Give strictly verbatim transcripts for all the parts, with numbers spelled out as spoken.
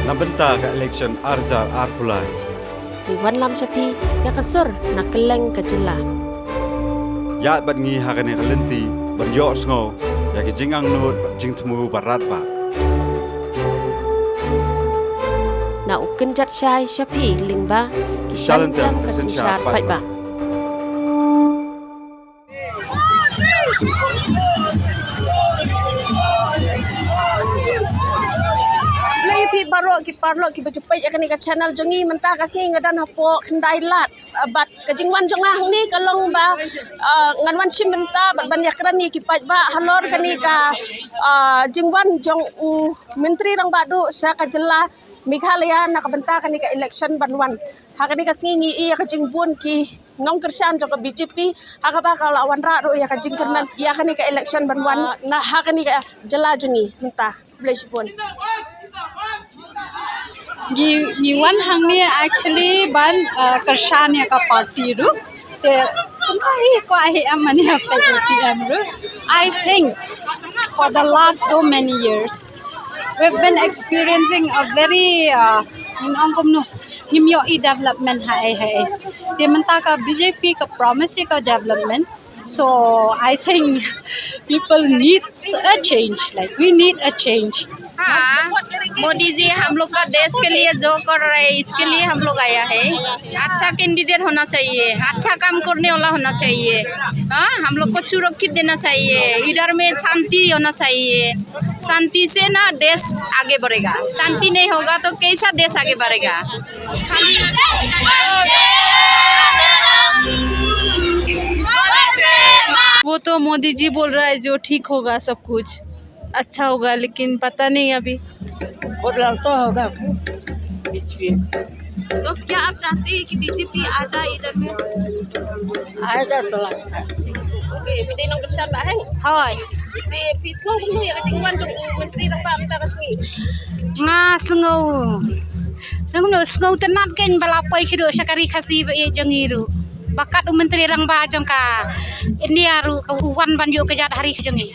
Na bynta ka election ar hajar arphew lai, ngi wanlam sha phi ïa ka sur na kylleng ka jylla. Ïaid bad ngi ha kane ka lynti ban ïohsngew ïa ki jingangnud bad jingthmu ba radbah. Na u kynjat shai sha phi lyngba ki shalynter ka synshar paidbah. Lei phi baroh ki paralok kiba ju peit ïa kane ka channel jong ngi, mynta ka sngi nga don hapoh Khyndai Lad. Ah, bad ka jingwan jong nga hangne ka long ba, ah, ngan wan shim bynta bad ban ïakren ïa ki paidbah halor kane ka, ah, jingwan jong u Myntri Rangbah Duh sha ka jylla Meghalaya na ka bynta kane ka election ban wan. Ha kane ka sngi ngi ïohi ïa ka jingbun ki nongkyrshan jong ka B J P, ha kaba ka la wanrah ruh ïa ka jingkyrmen ïa kane ka election ban wan na ha kane ka jylla jong ngi mynta. Khublei shibun. Ngi, ngi wan hangne actually ban, uh, kyrshan ïa ka party ruh. Te kumba hi kwah hi em mane ha peit ïa ki em ruh. I think for the last so many years we've been experiencing a very, uh, ngin ong kumno, ngim ïohi development ha ei ha ei. Te mynta ka B J P ka promise ïa ka development. So I think people need a change. Like, we need a change. हाँ, मोदी जी हम लोग का देश के लिए जो कर रहे हैं, इसके लिए हम लोग आया है। अच्छा कैंडिडेट होना चाहिए, अच्छा काम करने वाला होना चाहिए। हाँ, हम लोग को सुरक्षित देना चाहिए। इधर में शांति होना चाहिए। शांति से ना देश आगे बढ़ेगा, शांति नहीं होगा तो कैसा देश आगे बढ़ेगा? खाली वो तो मोदी जी बोल रहा है जो ठीक होगा, सब कुछ अच्छा होगा, लेकिन पता नहीं अभी। बदलाव तो होगा बीच में। तो क्या आप चाहते हैं कि B J P आ जाए इधर में? आएगा तो लगता है। ओके, अभी दे नंबर सात है। Hoi. Te phi sngew kumno ïa ka jingwan jong u Myntri Rangbah mynta ka sngi? Nga sngew, sngew kumno, sngew tynnad kein ba la poi shuh sha ka ri Khasi ba ïeit jong ngi ruh. Ba kat u Myntri Rangbah jong ka India ruh ka u wan ban ïoh kjat ha ri jong ngi.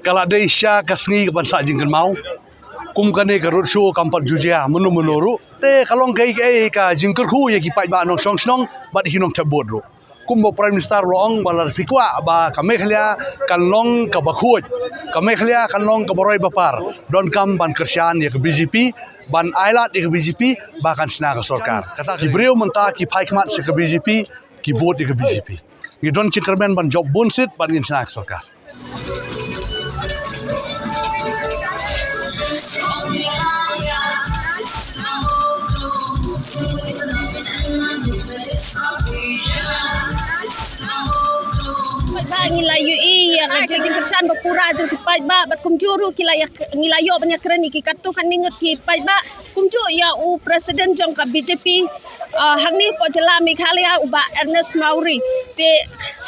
Ka la dei sha ka sngi ka ban sah jingkynmaw. Kum kane ka roadshow kam pat ju jia mynno mynno ruh. Te ka long kaei kaei ka jingkyrkhu ïa ki paidbah nongshong shnong bad ki nongthep vote ruh. Kumba Prime Minister u la ong ba lada phi kwah ba ka Meghalaya kan long kaba khuid, ka Meghalaya kan long kaba roi ba par, donkam ban kyrshan ïa ka B J P, ban ailad ïa ka B J P ba kan shna ka sorkar. Kata ki briew mynta ki phai khmat sha ka B J P, ki vote ïa ka B J P. Ngi don jingkyrmen ban jop bun shuh ban ngin shna ka sorkar. Ba ngi la ïohi ïa ka jingkyrshan ba pura jong ki paidbah bad kumjuh ruh ki la ïa, ngi la ïoh ban ïakren ïa ki katto katne ngut ki paidbah. Kumjuh ïa u President jong ka B J P, ah, hangne hapoh jylla Meghalaya u Bah Ernest Mawrie. Te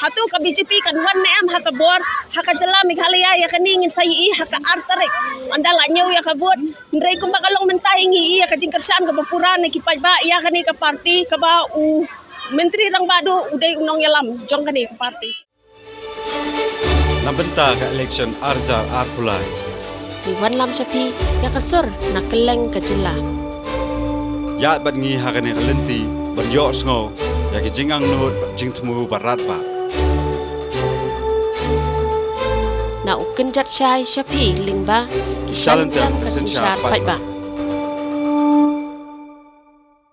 hato ka B J P kan wan ne em ha ka bor ha ka jylla Meghalaya, ïa kane ngin sa ïohi ha ka ar tarik. Ynda la ñiew ïa ka vote. Hynrei kumba ka long mynta hi ngi ïohi ïa ka jingkyrshan kaba pura na ki paidbah ïa kane ka party kaba u Myntri Rangbah Duh u dei u nongïalam jong kane ka party. Na bynta ka election ar hajar arphew lai, ngi wanlam sha phi ïa ka sur na kylleng ka jylla. Ïaid bad ngi ha kane ka lynti ban ïohsngew ïa ki jingangnud bad jingthmu ba radbah. Na u kynjat shai sha phi lyngba ki shalynter ka synshar paidbah.